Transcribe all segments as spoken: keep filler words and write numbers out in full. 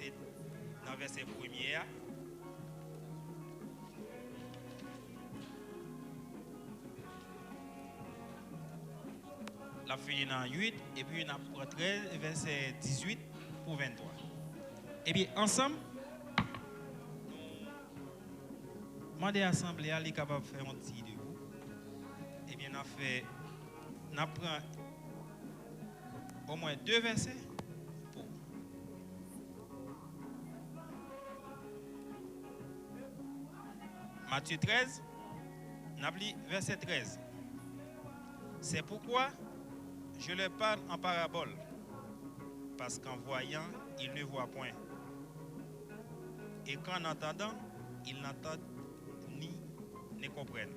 Se nan vèsè premye a. L ap fini nan uit, epi n ap pran trèz, vèsè dizuit pou venntwa. Ebyen, ansanm, nou mande asanble a, li kapab fè yon ti debou. Ebyen, n ap fè, n ap pran omwen de vèsè pou Matye trèz, n ap li vèsè trèz. C'est pourquoi je leur parle en parabole, parce qu'en voyant, ils ne voient point, et qu'en entendant, ils n'entendent ni ne comprennent.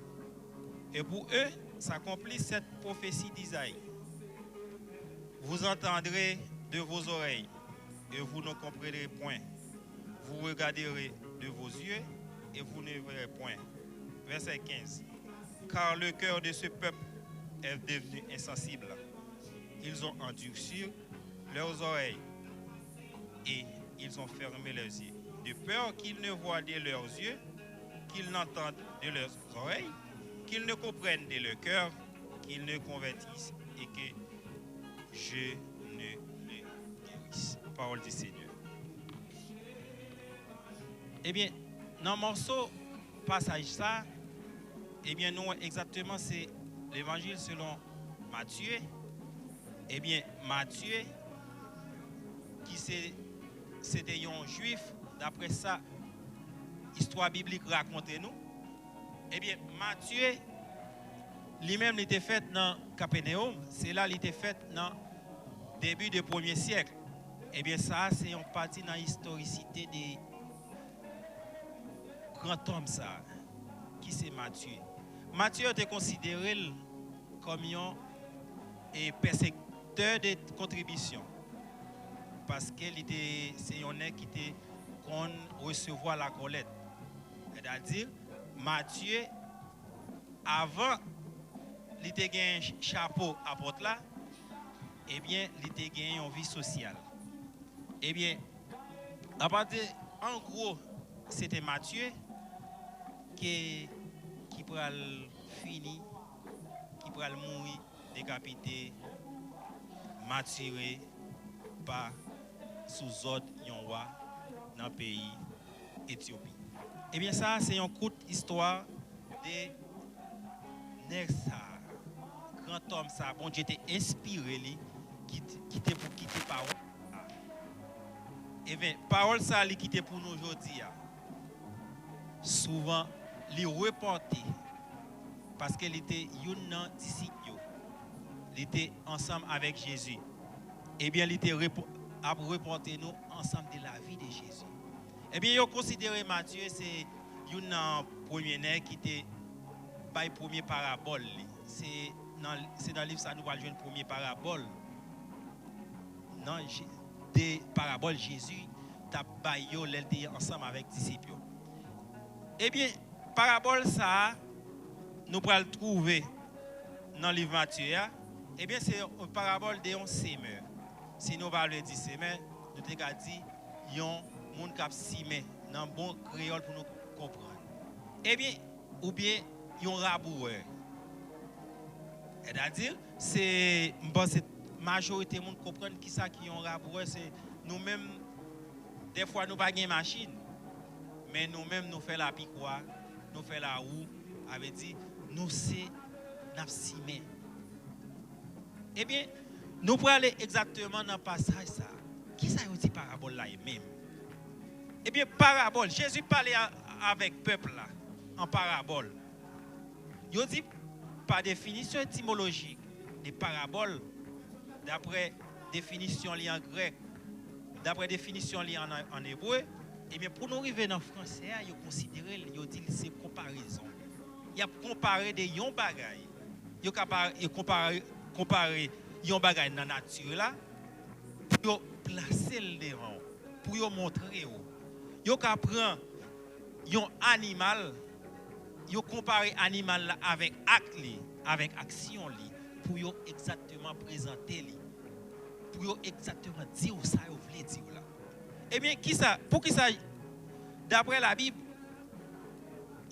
Et pour eux s'accomplit cette prophétie d'Isaïe. Vous entendrez de vos oreilles, et vous ne comprendrez point. Vous regarderez de vos yeux, et vous ne verrez point. Verset quinze. Car le cœur de ce peuple est devenu insensible. Ils ont endurci leurs oreilles et ils ont fermé leurs yeux, de peur qu'ils ne voient de leurs yeux, qu'ils n'entendent de leurs oreilles, qu'ils ne comprennent de leur cœur, qu'ils ne convertissent et que je ne les guérisse. Parole du Seigneur. Ebyen, nan mòso pasaj sa, ebyen, nou wè egzakteman se Levanjil selon Matye. Ebyen, Matye, ki se, se te yon Jwif, daprè sa istwa biblik rakonte nou. Ebyen, Matye, li menm, li te fèt nan Kapènewòm. Se la li te fèt nan debi de premye syèk. Ebyen, sa a se yon pati nan istorisite de gran òm sa a, ki se Matye. Matye, yo te konsidere l kòm yon, e, pèsektè de kontribisyon, paske li te, se yon nèg ki te konn resevwa lakòlèt. Sètadi, Matye, avan li te gen ch-, chapo apòt la, ebyen, li te gen yon vi sosyal. Ebyen, apati, an gwo, se te Matye ke, ki pral fini, ki pral mouri dekapite, matire pa sou zòd yon wa nan peyi Etyopi. Ebyen, sa a se yon kout istwa de nèg sa a, gran òm sa a, Bondye te enspire li, ki t-, ki te pou kite pawòl sa a. Ebyen, pawòl sa a li kite pou nou jodi a, souvan li repòte, paske li te youn nan disip yo. Li te ansanm avèk Jezi. Ebyen, li te repo-, ap repòte nou ansanm de lavi de Jezi. Ebyen, yo konsidere Matye se youn nan premye nèg ki te bay premye parabòl li. Se nan, se nan liv sa nou pral jwenn premye parabòl nan Je-, de parabòl Jezi t ap bay yo lè l te ansanm avèk disip yo. Ebyen, parabòl sa a, nou pral twouve nan liv Matye a, ebyen, se yon parabòl de yon semè. Si nou pa vle di semè, nou te ka di yon moun k ap simen nan bon kreyòl pou nou konprann. Ebyen, oubyen yon rabourè. Sètadi, se, m panse majorite moun konprann kisa ki yon rabourè, se nou menm, dèfwa nou pa gen machin, men nou menm nou fè lapikwa, nou fè lawou, sa vle di nou se, n ap simen. Ebyen, nou prale egzakteman nan pasaj sa a. Kisa yo di parabòl la ye menm? Ebyen, parabòl, Jezi pale a, avèk pèp la an parabòl. Yo di, pa definisyon etimolojik de parabòl, daprè definisyon li an grèk, daprè definisyon li an, an ebre, ebyen, pou nou rive nan fransè a, yo konsidere l, yo di l se konparezon. Y ap konpare de yon bagay, yo ka pa, yo konpare, konpare yon bagay nan nati la, pou yo plase l devan w, pou yo montre w. Yo ka pran yon animal, yo konpare animal la avèk ak li, avèk aksyon li, pou yo egzakteman prezante li, pou yo egzakteman di w sa yo vle di w la. Ebyen, kisa, poukisa, daprè Labib,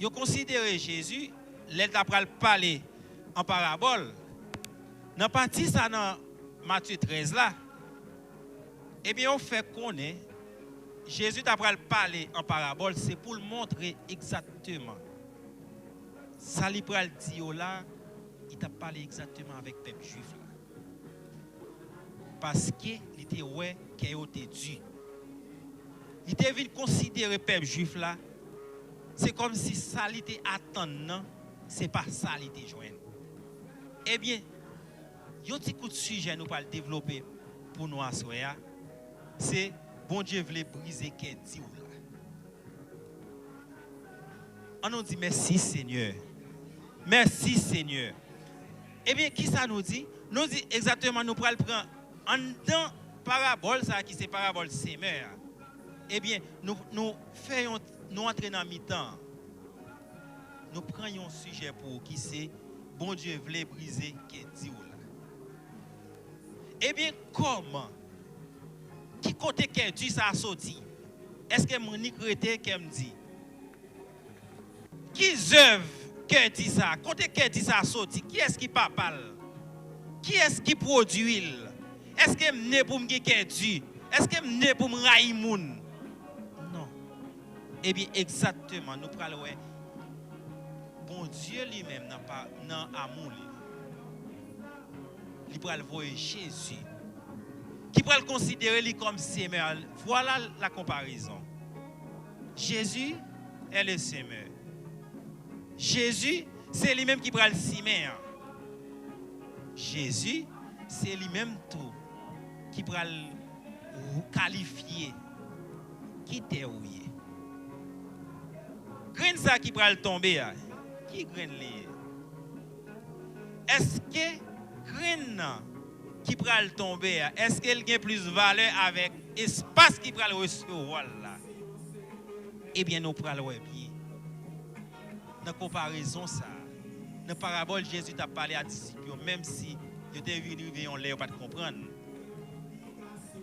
yo konsidere Jezi, lè l ta pral pale an parabòl, nan pati sa nan Matye trèz la, ebyen, yo fè konnen Jezi ta pral pale an parabòl, se pou l montre egzakteman sa li pral di yo la, li t ap pale egzakteman avèk pèp jwif la. Paske li te wè kè yo te di. Li te vin konsidere pèp jwif la, se kòmsi sa li te atann nan, se pa sa li te jwenn. Ebyen, yon ti kout sijè nou pral devlope pou nou aswè a, se Bondye vle brize kè di w la. An nou di, mèsi, Senyè. Mèsi, Senyè. Ebyen, kisa nou di? Nou di egzakteman nou pral pran anndan parabòl sa a ki se parabòl semè a. Ebyen, nou, nou fè yon, nou antre nan mitan an. Nou pran yon sijè pou ou ki se Bondye vle brize kè di w la. Ebyen, kòman? Ki kote kè di sa a soti? Èske m annik rete kè m di? Ki zèv kè di sa a? Kote kè di sa a soti? Kiyès ki papa l? Kiyès ki pwodui l? Èske m ne pou m gen kè di? Èske m ne pou m rayi moun? Non. Ebyen, egzakteman, nou pral wè Bondye li menm nan pa, nan amou li, li pral voye Jezi, ki pral konsidere li kòm semè a. Voilà la comparaison. Jésus est le semeur. Jezi, se li menm ki pral simen an. Jezi, se li menm tou ki pral kalifye ki tè ou ye. Grenn sa ki pral tonbe a, ki grenn li ye? Èske grenn nan ki pral tonbe a, èske l gen plis valè avèk espas ki pral resevwa l la? Ebyen, nou pral wè byen. Nan konparezon sa a, nan parabòl Jezi t ap pale a disip yo, menm si yo te vin rive yon lè yo pa t konprann.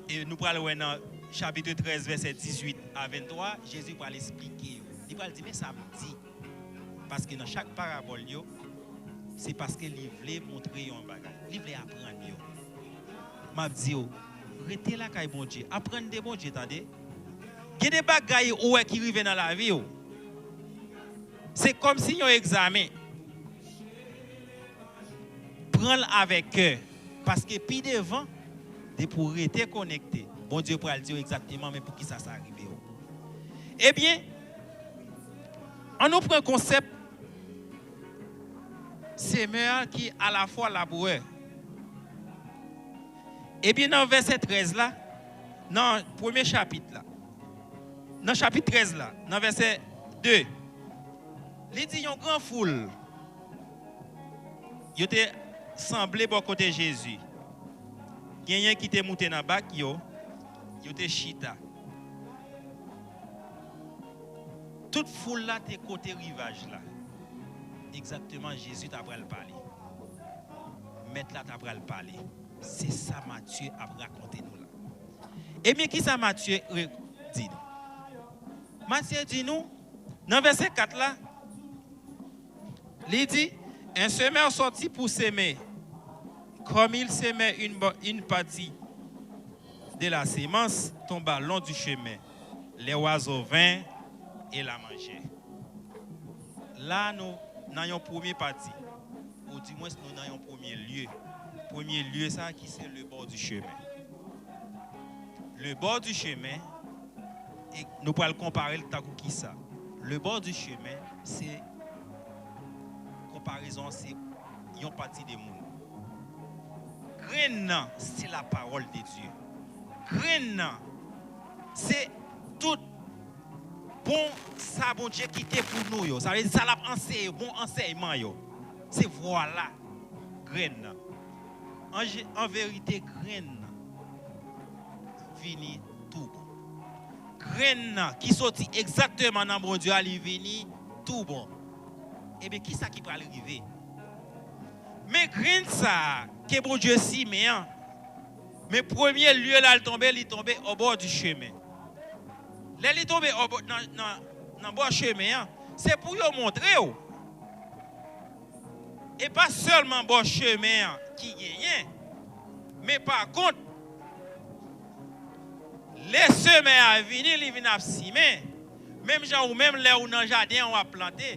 E nou pral wè nan chapit trèz, vèsè dizuit a venntwa, Jezi pral esplike yo. Li pral di, men sa m di. Paske nan chak parabòl yo, se paske li vle montre yon bagay. Li vle aprann yo. M ap di w, rete lakay Bondye. Aprann de Bondye, tande. Gen de bagay ou wè ki rive nan lavi w. Se kòmsi yon egzamen. Pran l avèk kè. Paske pi devan, depi w rete konekte, Bondye pral di w egzakteman men poukisa sa rive w. Ebyen, an nou pran konsèp semè a ki alafwa labourè. Ebyen, nan vèsè trèz la, nan premye chapit la, nan chapit trèz la, nan vèsè de, li di yon gran foul, yo te sanble bò kote Jezi. Genyen ki te moute nan bak yo, yo te chita. Tout foul la te kote rivaj la. Egzakteman, Jezi ta pral pale. Mèt la ta pral pale. Se sa Matye ap rakonte nou la. Ebyen, kisa Matye re-, di nou? Matye di nou, nan vèsè kat la, li di, un semeur sortit pour semer. Comme il semait, une, bo- une partie de la semence tomba le long du chemin. Les oiseaux vinrent et la mangèrent. La, nou nan yon premye pati, ou dimwens nou nan yon premye lye. Premye lye sa ki se le bò di chemen. Le bò di chemen, e nou pral konpare l tankou kisa? Le bò di chemen, se, konparezon an, se yon pati de moun. Grenn nan, se la parole de Dieu. Grenn nan, se tout bon sa Bondye kite pou nou yo. Sa vle di sa l ap anseye, bon ansèyman yo. Se vwala grenn nan. An je- an verite, grenn nan vini tou bon. Grenn nan ki soti egzakteman nan Bondye a, li vini tou bon. Ebyen, kisa ki pral rive? Men grenn sa a ke Bondye simen an, men premye lye la l tonbe, li tonbe o bò di chemen. Lè li tonbe nan, nan, nan bò chemen an, se pou yo montre w. E pa sèlman bò chemen an ki genyen, men pa kont, lè semè a vini, li vin ap simen. Menm jan ou menm, lè ou nan jaden an, w ap plante,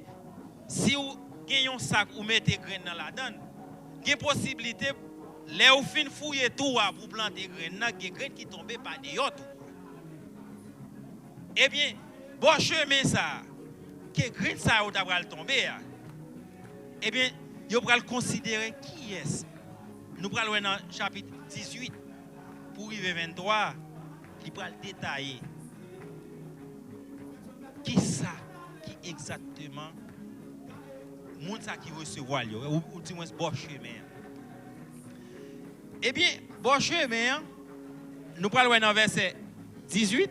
si w gen yon sak ou mete grenn nan ladan l, gen posiblite, lè ou fin fouye twou a pou plante grenn nan, gen grenn ki tonbe pa deyò twou a. Ebyen, bò chemen sa a, ke grenn sa yo ta pral tonbe a, ebyen, yo pral konsidere kiyès. Nou pral wè nan chapit dizuit pou rive venntwa, li pral detaye kisa ki egzakteman moun sa ki resevwa l yo, ou, ou dimwens bò chemen an. Ebyen, bò chemen an, nou pral wè nan vèsè dizuit,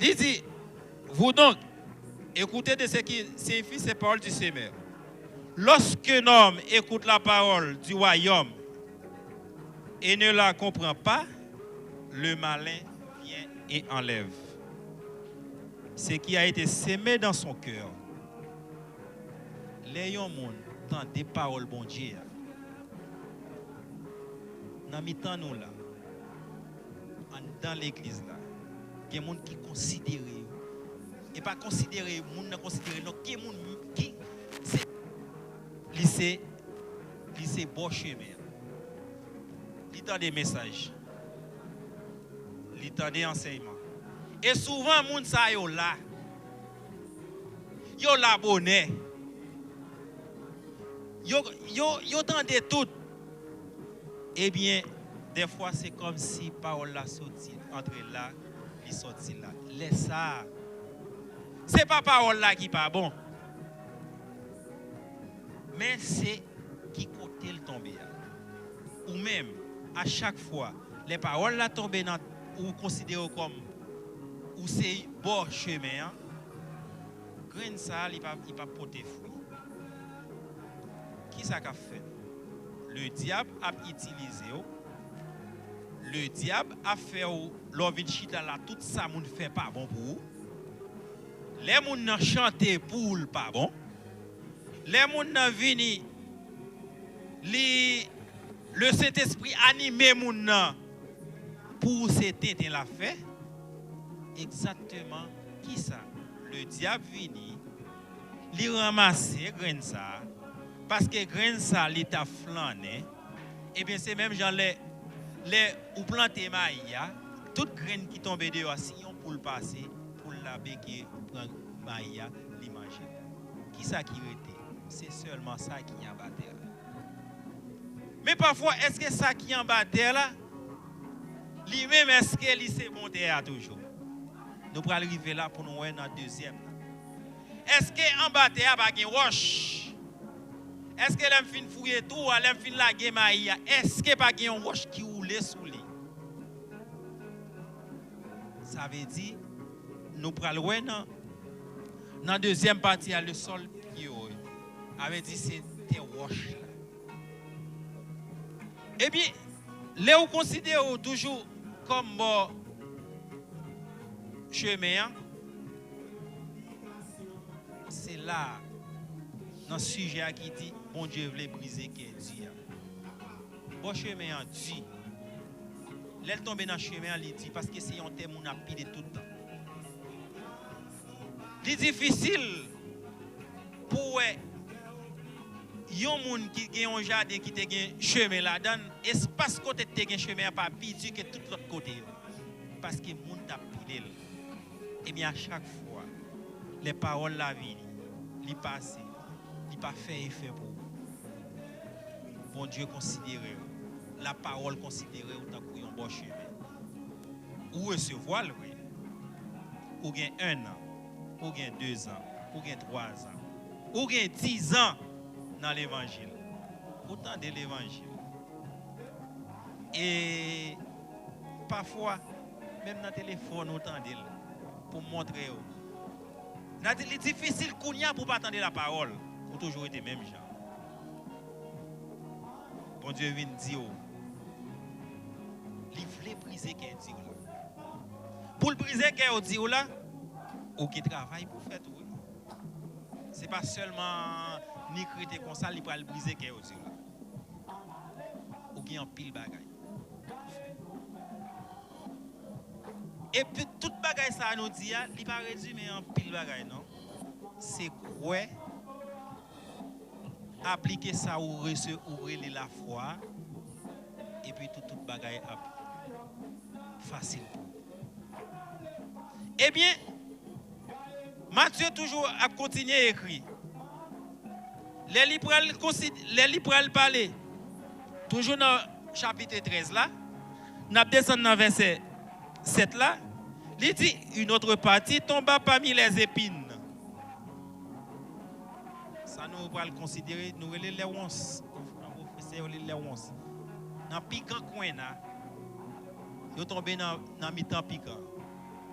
li di, vous donc, écoutez de ce qui signifient ces paroles du Seigneur. Lorsqu'un homme écoute la parole du royaume et ne la comprend pas, le malin vient et enlève ce qui a été semé dans son cœur. Lè yon moun tande pawòl Bondye a, nan mitan nou la, anndan legliz la, gen moun ki konsidere yo. E pa konsidere moun nan konsidere, non, gen moun ki se, li se, li se bò chemen an. Li tande mesaj. Li tande ansèyman. E souvan, moun sa yo la. Yo la bonè. Yo, yo, yo tande tout. Ebyen, dèfwa, se kòmsi pawòl la soti, antre la, li soti la. Lè sa a, se pa pawòl la ki pa bon, men se ki kote l tonbe a. Ou menm, a chak fwa, lè pawòl la tonbe nan, ou konsidere w kòm ou se bò chemen an, grenn sa a, li pa, li pa pote fwi. Kisa k ap fèt? Ledyab ap itilize w. Ledyab ap fè w, lè w vin chita la, tout sa moun fè pa bon pou ou. Lè moun nan chante pou ou, l pa bon. Lè moun nan vini, li, le Sentespri anime moun nan, pou ou se tenten l ap fè. Egzakteman kisa? Ledyab vini, li ranmase grenn sa a, paske grenn sa a, li t ap flannen. Ebyen, se menm jan lè, lè ou plante mayi a, tout grenn ki tonbe deyò a, si yon poul pase, poul la beke pran mayi a, li manje. Kisa ki rete? Se sèlman sa ki anba tè a. Men pafwa, èske sa ki anba tè la, li menm, èske li se bon tè a toujou? Nou pral rive la pou nou wè nan dezyèm nan. Èske anba tè a pa gen wòch? Èske lè m fin fouye twou a, lè m fin lage mayi a, èske pa gen yon wòch ki woule sou li? Sa vle di, nou pral wè nan, nan dezyèm pati a, le sol pierreux. Sa vle di se tè wòch la. Ebyen, lè ou konsidere w toujou kòm bò chemen an, se la, nan sijè a ki di, Bondye vle brize kè di a. Bò chemen an di. Lè l tonbe nan chemen an, li di, paske se yon tè moun ap pile tout tan. Li difisil pou w wè yon moun ki gen yon jaden ki te gen chemen ladan l, espas kote te gen chemen an pa pi di ke tout lòt kote yo. Paske moun t ap pile l. Ebyen, a chak fwa, lè pawòl la vini, li pase, li pa fè efè pou ou. Bondye konsidere w, lapawòl konsidere w tankou yon bò chemen. Ou resevwa l, wi. Ou gen en an, ou gen dezan, ou gen twazan, ou gen dizan nan levanjil. Ou tande levanjil. E pafwa, menm nan telefòn ou tande l pou montre w. Nan di, li difisil kounye a pou w pa tande lapawòl. Ou toujou rete menm jan. Bondye vin di w, li vle brize kè di w la. Pou l brize kè yo di w la, ou gen travay pou fè tou wi. Se pa sèlman nik rete konsa, li pral brize kè yo di w la. Ou gen anpil bagay pou fè. Epi tout bagay sa a nou di a, li pa rezime anpil bagay non. Se kwè, aplike sa ou rese ou rele lafwa, epi tout, tout bagay ap fasil pou ou. Ebyen, Matye toujou ap kontinye ekri. Lè li pral konsid- lè li pral pale, toujou nan chapit trèz la, n ap desann nan vèsè sèt la, li di, une autre partie tomba parmi les épines. Sa nou pral konsidere, nou rele lèwons. An fransè, yo rele lèwons. Nan pikan kwenna, yo tonbe nan, nan mitan pikan.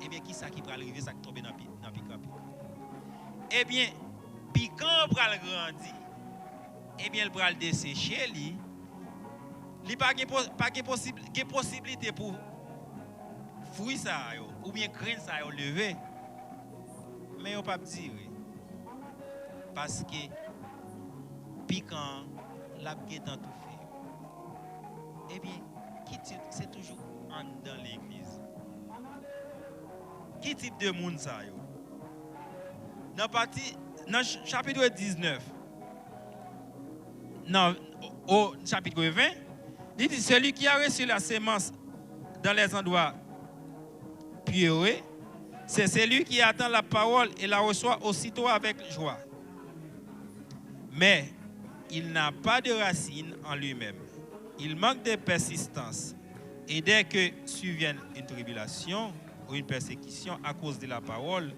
Ebyen, ki sa ki pral rive sa k tonbe nan, pi- nan pikan, pikan? Ebyen, pikan an pral grandi. Ebyen, l pral deseche li. Li pa gen, po- pa gen, posib- gen posiblite pou fwi sa yo, oubyen grenn sa yo leve. Men yo p ap dire. Paske pikan an, l ap gentan toufe yo. Ebyen, ki tip, se toujou anndan legliz. Ki tip de moun sa yo? Nan pati, nan ch- chapit diznèf, nan, o, chapit ven, li di, celui qui a reçu la semence dans les endroits pierreux, c'est celui qui attend la parole et la reçoit aussitôt avec joie. Mais il n'a pas de racine en lui-même. Il manque de persistance. Et dès que survient une tribulation ou une persécution à cause de la parole,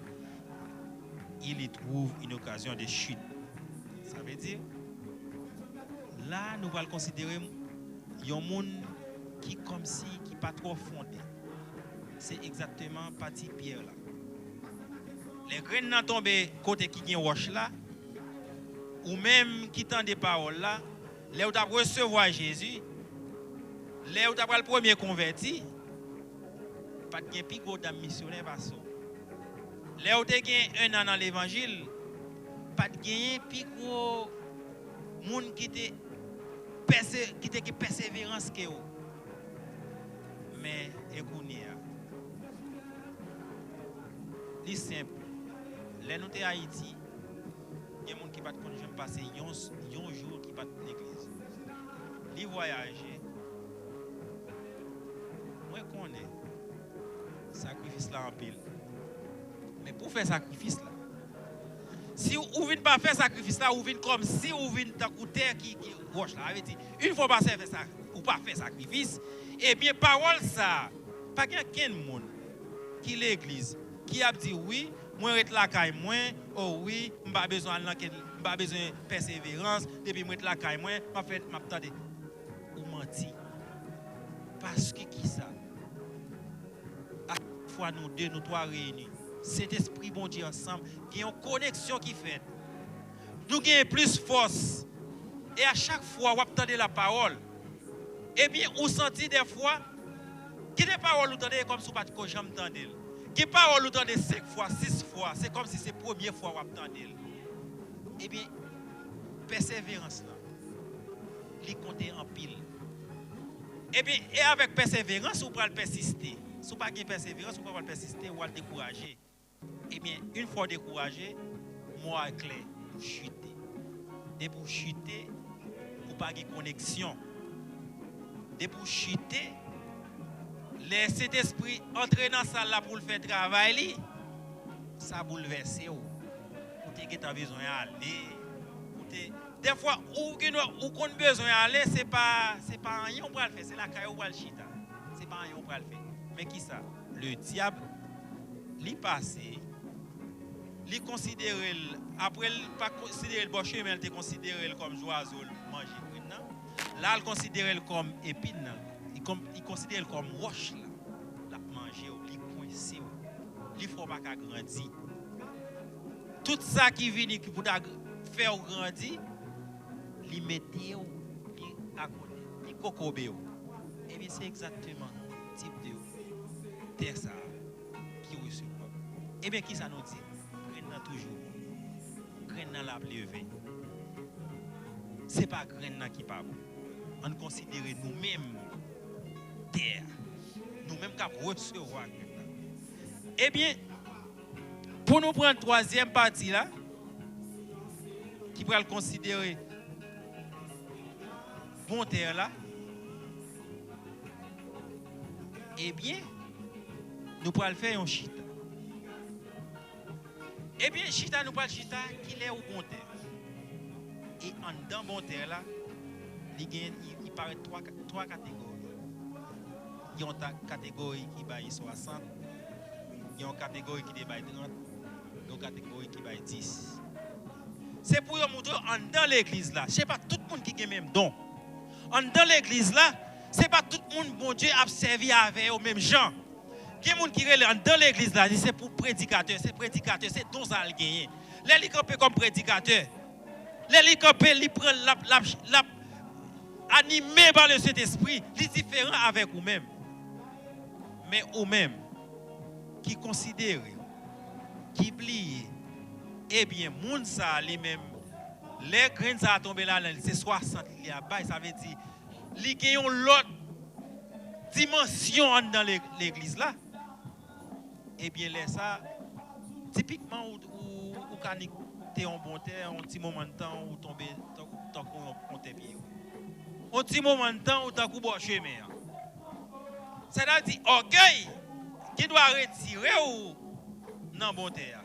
il y trouve une occasion de chute. Sa vle di, la, nou pral konsidere yon moun ki kòmsi ki pa twò fonde. Se egzakteman pati pyè la. Lè grenn nan tonbe kote ki gen wòch la, ou menm ki tande pawòl la, lè w t ap resevwa Jezi, lè w t ap pral premye konvèti, pa t gen pi gwo dam misyonè pase w. Lè w te gen ennan nan levanjil, pa t genyen pi gwo moun ki te pèse- ki te gen pèseverans ke w. Men, e kounye a? Li senp. Lè nou te Ayiti, gen moun ki pa t konn janm pase yon, s- yon jou ki pa t legliz. Li vwayaje. Mwen konnen sakrifis la anpil. Men pou fè sakrifis la, si ou vin pa fè sakrifis la, ou vin kòmsi ou vin tankou tè ki, ki wòch la. Sa vle di, yon fwa w pa fè sa, ou pa fè sakrifis, ebyen pawòl sa a, pa gen kenn moun ki legliz ki ap di, wi, mwen ret lakay mwen, o wi, m pa bezwen al nan kenn, m pa bezwen pèseverans, depi m ret lakay mwen, m ap fè, m ap tande. Ou manti. Paske kisa? A chak fwa nou de, nou twa reyini, Sentespri Bondye ansanm, gen yon koneksyon ki fèt. Nou genyen plis fòs. E a chak fwa w ap tande lapawòl, ebyen, ou santi dèfwa, gen de pawòl ou tande, e kòmsi w pa t ko janm tande l. Gen pawòl ou tande senk fwa, sis fwa, se kòmsi se premye fwa w ap tande l. Ebyen, pèseverans lan, li konte anpil. Ebyen, e avèk pèseverans, ou pral pèsiste. Si w pa gen pèseverans, ou pral pèsiste, ou pral dekouraje. Ebyen, yon fwa w dekouraje, mo a klè, chite. Depi w chite, ou pa gen koneksyon. Depi w chite, lè Sentespri antre nan sal la pou l fè travay li, sa boulvèse w. Ou te gentan bezwen ale. Ou te, dèfwa, ou gen, ou konn bezwen ale, se pa, se pa anyen ou pral fè, se lakay ou pral chita. Se pa anyen ou pral fè. Men kisa? Ledyab, li pase, li konsidere l, apre l pa konsidere l bò chemen, l te konsidere l kòm zwazo l manje grenn nan. La, l konsidere l kòm epin nan. Li, kòm, li konsidere l kòm wòch la. L ap manje w, li kwense w. Li fè w pa ka grandi. Tout sa ki vini ki pou ta gr- fè w grandi, li mete w, li akote, li kokobe w. Ebyen, se egzakteman tip de tè sa a. Ebyen, kisa nou di? Grenn nan toujou bon. Grenn nan l ap leve. Se pa grenn nan ki pa bon. Ann konsidere nou menm tè a. Nou menm k ap resevwa grenn nan. Ebyen, pou nou pran twazyèm pati la, ki pral konsidere bon tè la, ebyen, nou pral fè yon chita. Ebyen, chita nou pral chita, kilè ou bon tè? E anndan bon tè la, li gen, li, li parèt twa, twa kategori. Gen yon ta, kategori ki bay swasant, gen yon kategori ki te bay trant, gen yon kategori ki bay dis. Se pou yo montre w anndan legliz la, se pa tout moun ki gen menm don. Anndan legliz la, se pa tout moun Bondye ap sèvi avè yo menm jan. Gen moun ki rele anndan legliz la, li se pou predikatè, se predikatè, se don sa l genyen. Lè li kanpe kòm predikatè, lè li kanpe, li pran, l ap, l ap, l ap anime pa le Sentespri, li diferan avèk ou menm. Men ou menm, ki konsidere, ki bliye, ebyen, moun sa a li menm, lè grenn sa a tonbe ladan l, se swasant li ap bay, sa vle di, li gen yon lòt dimansyon anndan le-, legliz la. Ebyen, lè sa a, tipikman, ou, ou, ou ka nik te yon bon tè, yon ti moman de tan, ou tonbe tankou, tankou yon, yon tè pye. Yon ti moman de tan, ou tankou bò chemen an. Sètadi, ògèy ki dwa retire w nan bon tè a.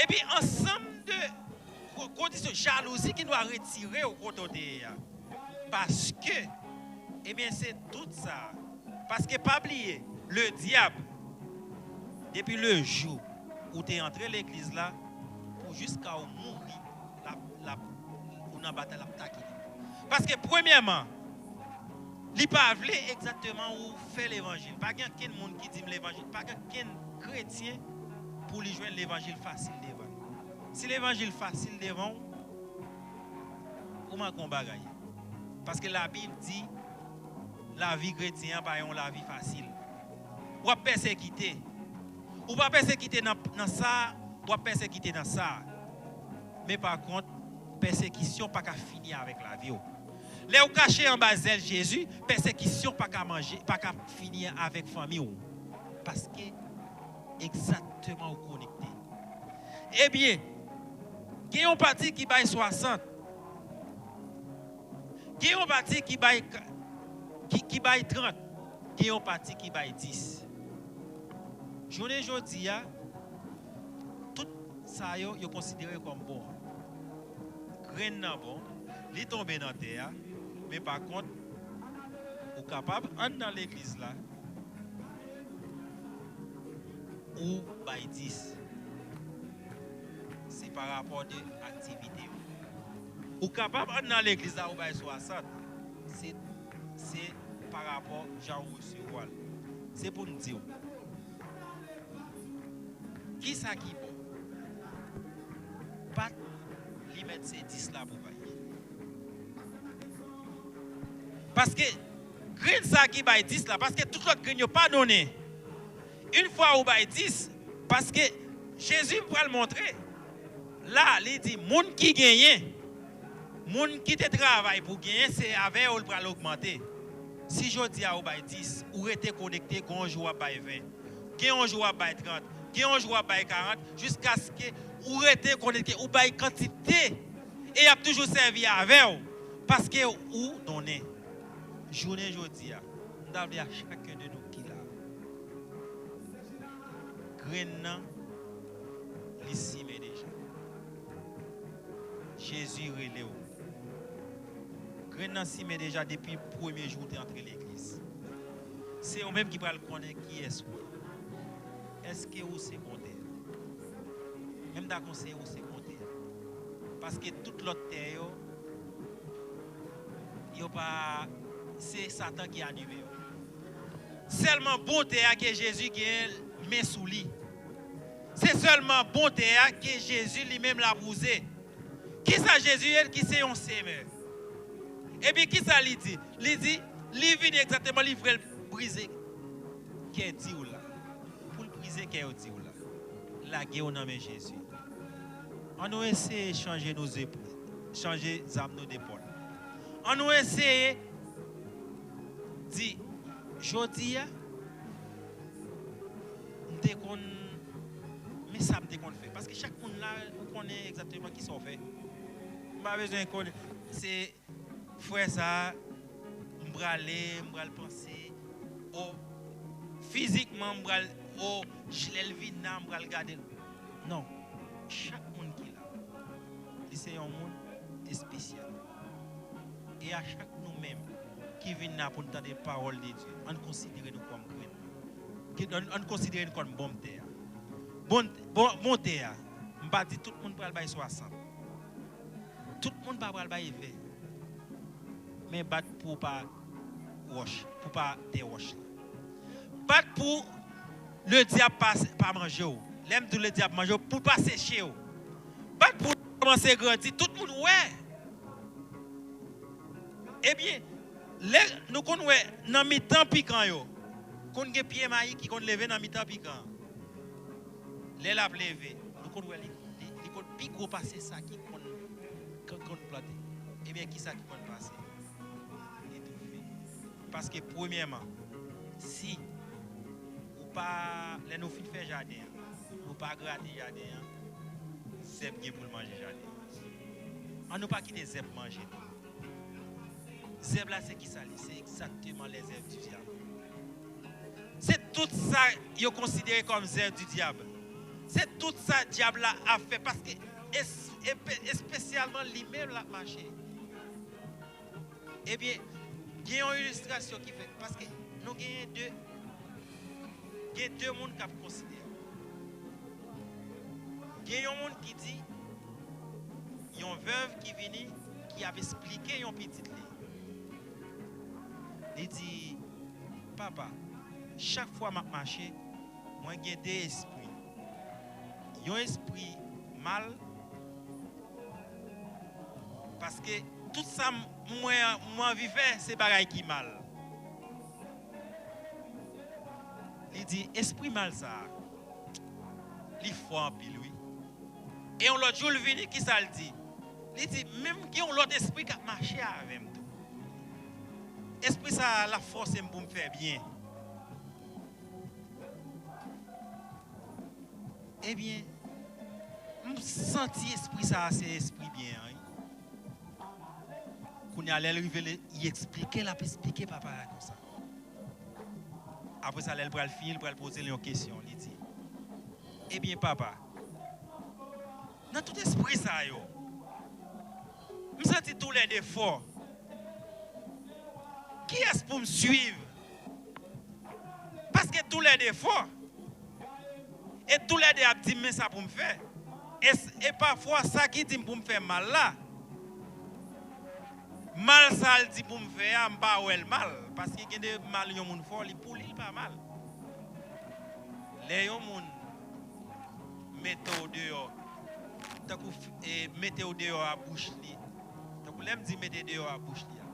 Epi, ansanm de ko-, kondisyon, jalouzi ki dwa retire w kote w te ye a. Paske, ebyen, se tout sa. Paske, pa bliye, le dyab, depi le jou ou te antre legliz la, pou jiska ou mouri, l ap, l ap, ou nan batay, l ap takine w. Paske, premyèman, li pa vle egzakteman ou fè levanjil. Pa gen ankenn moun ki di m levanjil. Pa gen ankenn kretyen pou li jwenn levanjil fasil devan l. Si levanjil fasil devan w, ou manke yon bagay. Paske Labib di, lavi kretyen an pa yon lavi fasil. W ap pèsekite. Ou pa pèsekite nan, nan sa, w ap pèsekite nan sa. Men pa kont, pèsekisyon pa ka fini avèk lavi w. Lè w kache anba zèl Jezi, pèsekisyon pa ka manje, pa ka fini avèk fanmi w. Paske egzakteman ou konekte. Ebyen, gen yon pati ki bay swasant, gen yon pati ki bay ka-, ki, ki bay trant, gen yon pati ki bay dis. Jounen jodi a, tout sa yo, yo konsidere kòm bon. Grenn nan bon, li tonbe nan tè a, men pa kont, ou kapab anndan legliz la, ou bay dis. Se pa rapò de aktivite w. Ou kapab anndan legliz la, ou bay swasant. Se, se pa rapò jan ou resevwa l. Se pou n di w. Kisa ki bon? Pat li mèt se dis la pou bay. Paske grenn sa ki bay dis la, paske tout lòt grenn yo pa donnen. Yon fwa ou bay dis, paske Jezi pral montre, la, li di, moun ki genyen, moun ki te travay pou genyen, se avè yo l pral ogmante. Si jodi a ou bay dis, ou rete konekte, gen yon jou w ap bay ven. Gen yon jou w ap bay trant, gen yon jou w ap bay karant, jiskaske ou rete konekte, ou bay kantite, e y ap toujou sèvi avè w, paske ou donnen. Jounen jodi a, m ta vle a chak de nou ki la, grenn nan, li simen deja. Jezi rele w. Grenn nan simen deja depi premye jou w te antre legliz. Se ou menm ki pral konnen kiyès ou ye. Èske ou se bon tè a? Men m ta konseye ou se bon tè a. Paske tout lòt tè yo, yo pa, se Satan ki anime yo. Sèlman bon tè a ke Jezi gen men sou li. Se sèlman bon tè a ke Jezi li menm l ap wouze. Kisa Jezi ye, ki se yon semè? Epi kisa li di? Li di, li vini egzakteman, li vle l brize kè di w la. Pou l brize kè yo di w la. lage w nan men Jezi. Ann nou eseye chanje nou zepòl, chanje zam nou depòl. Ann nou eseye di, jodi a, m te konn, men sa m te konn fè. Paske chak moun la, ou konnen egzakteman kisa w fè. M pa bezwen konnen. Se frè sa a, m prale, m pral panse, o, fizikman, m pral, o, lè l vin la, m pral gade l. Non. Chak moun ki la, li se yon moun espesyal. E a chak nou menm ki vin la pou n tande pawòl de Dye, ann konsidere nou kòm kretyen. Ki, ann, ann konsidere nou kòm bon tè a. Bon, bon, bon tè a, m pa di tout moun pral bay swasant. Tout moun pa pral bay ven. Men bat pou w pa wòch, pou w pa tè wòch la. Bat pou ledyab pa, pa manje w. Lè m di w ledyab manje w, pou l pa seche w. Bat pou w kòmanse grandi, tout moun wè. Ebyen, lè nou konn wè nan mitan pikan yo, konn gen pye mayi ki konn leve nan mitan pikan. Lè l ap leve, nou konn wè li, li, li konn pi gwo pase sa ki konn, konn, konn plante. Ebyen, kisa ki konn pase? Li toufe. Paske, premyèman, si ou pa, lè nou fin fè jaden an, nou pa grate jaden an, zèb gen pou l manje jaden an. Ann nou pa kite zèb manje nou. Zèb la, se ki sa li? Se egzakteman lèzèv di dyab. Se tout sa yo konsidere kòm zèv di dyab. Se tout sa dyab la ap fè, paske es-, epe-, espesyalman li menm l ap mache. Ebyen, gen yon ilistrasyon ki fèt, paske nou genyen de, gen de moun k ap konsidere. Gen yon moun ki di, yon vèv ki vini, ki ap esplike yon pitit li. Li di, papa, chak fwa m ap mache, mwen gen de espri. Yon espri mal, paske tout sa m, mwen, mwen anvi fè, se bagay ki mal. Li di, espri mal sa a, li fò anpil, wi. E yon lòt jou, l vini, kisa l di? Li di, menm gen yon lòt espri k ap mache avè m tou. Espri sa a, l ap fòse m pou m fè byen. Ebyen, m santi espri sa a se espri byen an, wi. Kounye a, lè l rive, li, li eksplike, l ap eksplike papa a konsa. Apre sa, lè l pral fini, l pral poze l yon kesyon. Li di, ebyen, papa, nan tout espri sa yo, m santi toulède fò. Kiyès pou m swiv? Paske toulède fò. E toulède ap di m men sa pou m fè. E, e pafwa, sa ki di m pou m fè mal la, mal sa l di pou m fè a, m pa wè l mal. Paske gen de mal yon moun fè w, li pou li, l pa mal. Lè yon moun mete w deyò, tankou, e, mete w deyò a bouch li, tankou lè m di mete deyò a bouch li a,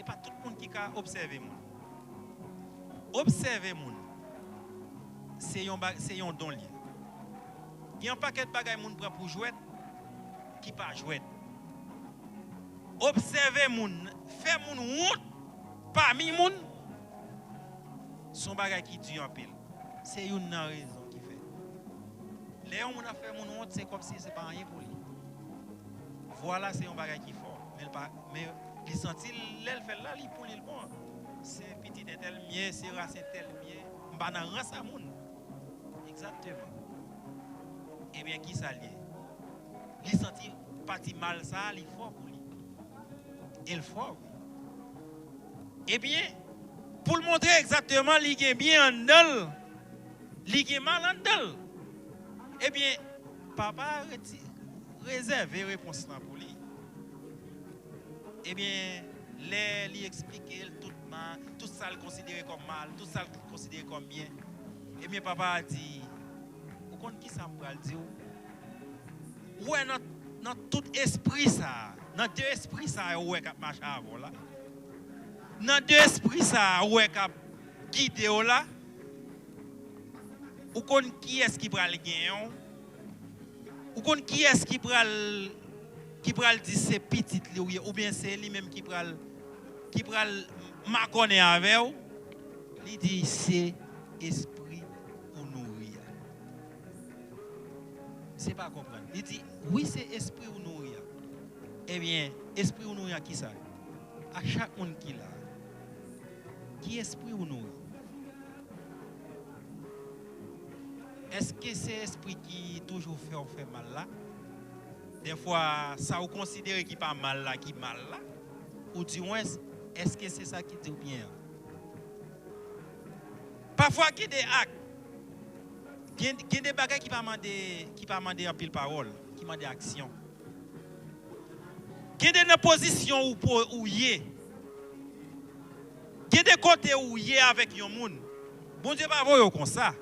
e pa tout moun ki ka obsève moun. Obsève moun, se yon ba-, se yon don l ye. Gen yon pakèt bagay moun pran pou jwèt, ki pa jwèt. Obsève moun, fè moun wont pami moun, se yon bagay ki di anpil. Se youn nan rezon ki fè, lè yon moun ap fè moun wont, se kòmsi se pa anyen pou li. Vwala, se yon bagay ki fò, men l pa, men li santi l, lè l fè l la, li pou li l bon. Se pitit entèl m ye, se ras entèl m ye, m pa nan rans a moun. Egzakteman. Ebyen, kisa l ye? Li santi pati mal sa a, li fò pou li. E l fò, wi. Ebyen, pou l montre egzakteman li gen byen anndan l, li gen mal anndan l. Ebyen, papa a reti-, rezève repons lan pou li. Ebyen, lè li eksplike l tout mal, tout sa l konsidere kòm mal, tout sa l konsidere kòm byen, ebyen, papa a di, ou konn kisa m pral di w? Ou wè nan, nan tout espri sa a, nan de espri sa a ou wè k ap mache avè w la, nan de espri sa a ou wè k ap gide w la, ou konn kiyès ki pral genyen w? Ou konn kiyès ki pral, ki pral di se pitit li ou ye, oubyen se li menm ki pral, ki pral makònen avè w? Li di se espri ou nouri a. Se pa konprann. Li di, wi, se espri ou nouri a. Ebyen, espri ou nouri a, ki sa? A chak moun ki la, ki espri ou nouri? Èske se espri ki toujou fè w fè mal la? Dèfwa, sa ou konsidere ki pa mal la, ki mal la? Ou di mwens, èske se sa ki di w byen an? Pafwa, gen de ak, gen, gen de bagay ki pa mande, ki pa mande anpil pawòl, ki mande aksyon. Gen de nan pozisyon ou, po- ou ye, gen de kote ou ye avèk yon moun, Bondye pa voye w konsa.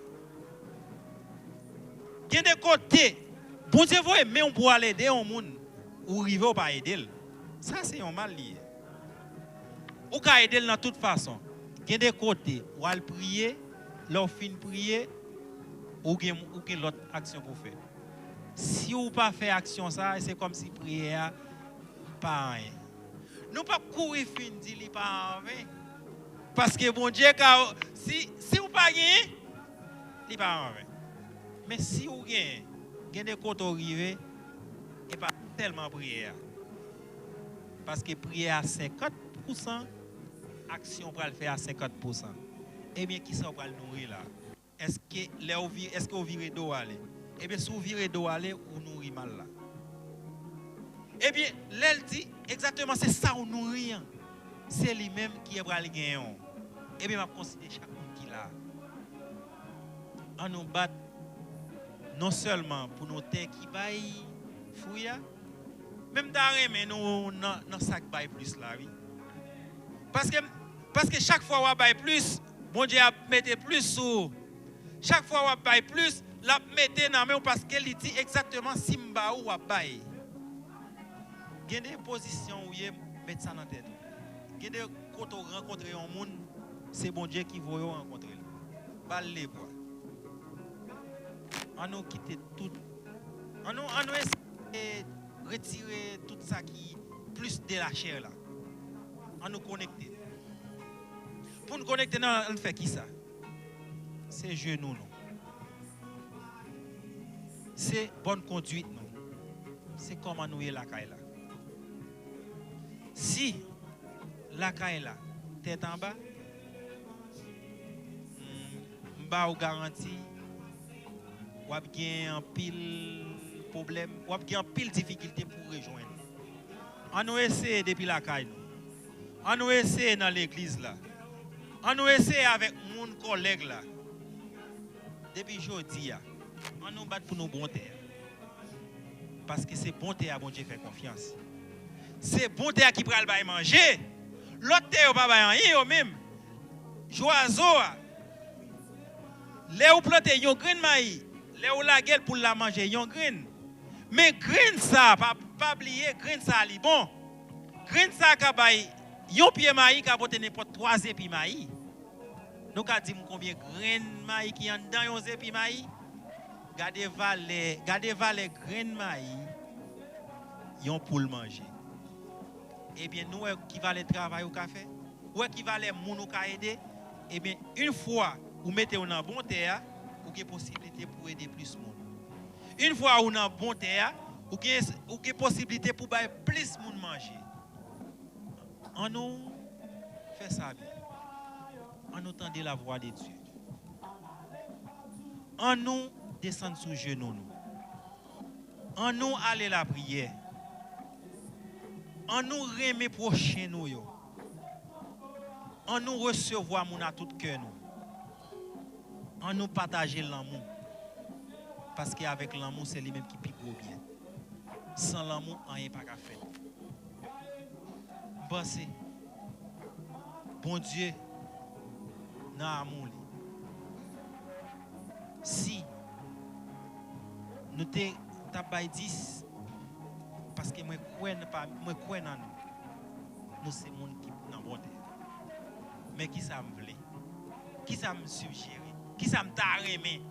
Gen de kote, Bondye voye men w pou w al ede yon moun, ou rive w pa ede l. Sa se yon mal li ye. Ou ka ede l nan tout fason. Gen de kote, w al priye, lè w fin priye, ou gen, ou gen lòt aksyon pou w fè. Si w pa fè aksyon sa a, se kòmsi priyè a pa anyen. Nou p ap kouri fin di li pa anven. Paske Bondye ka, si, si w pa genyen, li pa anven. Men si w genyen, gen de kote w rive, e pa sèlman priyè a. Paske priyè a senkant pousan, aksyon w pral fè a senkant pousan. Ebyen, kisa w pral nouri la? Èske lè w vi-, èske w vire do w ale? Ebyen, si w vire do w ale, ou nouri mal la. Ebyen, lè l di egzakteman se sa w nouri an, se li menm ki pral genyen w. Ebyen, m ap konsidere chak moun ki la. An nou bat non sèlman pou nou tè ki bay fwi a, men m ta renmen nou nan, nan sa k bay plis la, wi. Paske, paske chak fwa w ap bay plis, Bondye ap mete plis sou ou. Chak fwa w ap bay plis, l ap mete nan men w paske li di egzakteman, si m ba ou, w ap bay. Gen de pozisyon ou ye, met sa nan tèt ou. Gen de kote w rankontre yon moun, se Bondye ki voye w rankontre l. Ba l lebwa. An nou kite tout. An nou, an nou eseye retire tout sa ki plis de lachè la. An nou konekte. Pou n konekte, nan, an n fè kisa? Se jenou nou. Se bòn konduit nou. Se kòman nou ye lakay la. Si lakay la, tèt anba, hmm, m ba ou garanti, w ap gen anpil pwoblèm, w ap gen anpil difikilte pou w rejwenn. An nou eseye depi lakay nou. An nou eseye nan legliz la. An nou eseye avèk moun, kòlèg la. Depi jodi a, an nou bat pou nou bon tè a. Paske se bon tè a Bondye fè konfyans. Se bon tè a ki pral bay manje. Lòt tè yo pa bay anyen yo menm. Jwazo a, lè ou plante yon grenn mayi, lè ou lage l pou l la manje yon grenn. Men grenn sa, pa, pa bliye, grenn sa li bon. Grenn sa ka bay yon pye mayi, ka pote nenpòt twa zepi mayi. Nou ka di m konbyen grenn mayi ki anndan yon zepi mayi? Gade valè, gade valè grenn mayi yon poul manje. Ebyen, nou wè ki valè travay ou ka fè? Ou wè ki valè moun ou ka ede? Ebyen, yon fwa ou mete w nan bon tè a, ou gen posiblite pou ede plis moun. Yon fwa ou nan bon tè a, ou gen, ou gen posiblite pou bay plis moun manje. An nou fè sa byen. An nou tande lavwa de Dye. An nou desann sou jenou nou. An nou ale lapriyè. An nou renmen pwochen nou yo. An nou resevwa moun a tout kè nou. An nou pataje lanmou. Paske avèk lanmou, se li menm ki pi gwo byen. San lanmou, anyen pa ka fèt. M panse Bondye nan amou li. Si nou te t ap bay dis, paske mwen kwè nan pa, mwen kwè nan nou. Nou se moun ki nan bon tè. Men kisa m vle? Kisa m sijere? Kisa m ta renmen?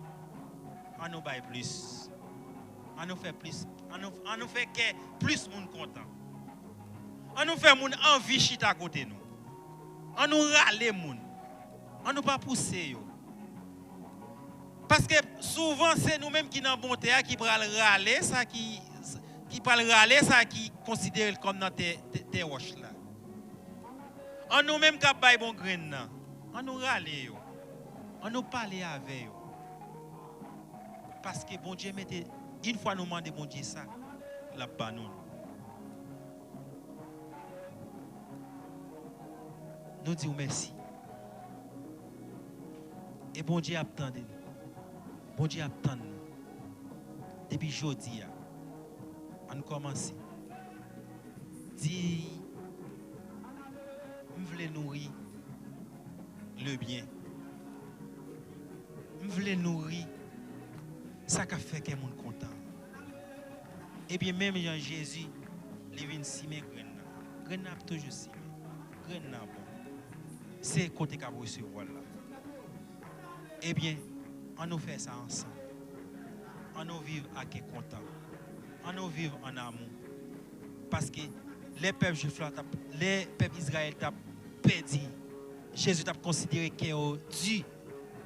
An nou bay plis. An nou fè plis, an nou, an nou fè kè plis moun kontan. An nou fè moun anvi chita kote nou. An nou rale moun. An nou pa pouse yo. Paske souvan se nou menm ki nan bon tè a ki pral rale sa ki, ki pral rale sa ki konsidere l kòm nan tè, tè, tè wòch la. An nou menm k ap bay bon grenn nan, an nou rale yo. An nou pale avè yo. Paske Bondye mete, yon fwa nou mande Bondye sa, l ap ba nou l. Nou di w mèsi. E Bondye ap tande nou. Bondye ap tann nou. Depi jodi a, ann kòmanse. Di, m vle nouri le byen. M vle nouri sa k ap fè kè moun kontan. Ebyen, menm jan Jezi, li vin simen grenn nan. Grenn nan ap toujou simen. Grenn nan bon. Se kote k ap resevwa l la. Ebyen, an nou fè sa ansanm. An nou viv ak kè kontan. An nou viv ann amou. Paske lè pèp jwif la t ap, lè pèp Izrayèl t ap pèdi, Jezi t ap konsidere kè yo di,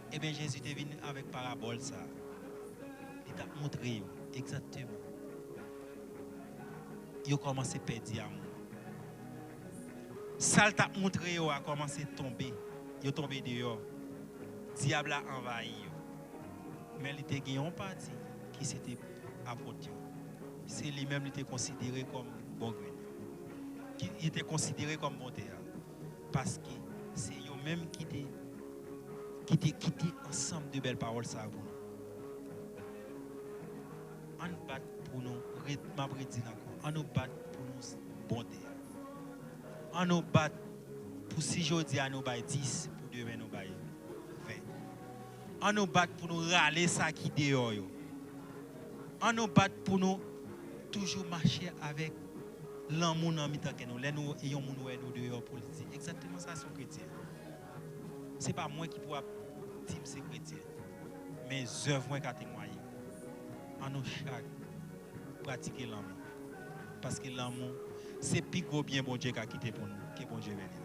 ebyen, Jezi te vin avèk parabòl sa a. Li t ap montre yo egzakteman. Yo kòmanse pèdi amou. Sa l t ap montre yo a kòmanse tonbe. Yo tonbe deyò. Dyab la anvayi yo. Men li te gen yon pati ki se te apot yo. Se li menm li te konsidere kòm bon grenn. Ki, li te konsidere kòm bon tè a. Paske se yo menm ki te, ki te kite ansanm de bèl pawòl sa yo pou nou. Ann bat pou nou, ret, m ap redi l ankò. Ann nou bat pou nou s-, bon tè a. Ann nou bat pou si jodi a nou bay dis, pou demen nou bay ven. Ann nou bat pou nou rale sa ki deyò yo. Ann nou bat pou nou toujou mache avèk lanmou nan mitan kè nou. Lè nou, yon moun wè nou deyò pou l di, egzakteman sa se yon kretyen. Se pa mwen ki pou ap di m se kretyen, men zèv mwen ka temwaye. Ann nou chak pratike lanmou. Paske lanmou, se pi gwo byen Bondye ka kite pou nou. Ke Bondye beni nou.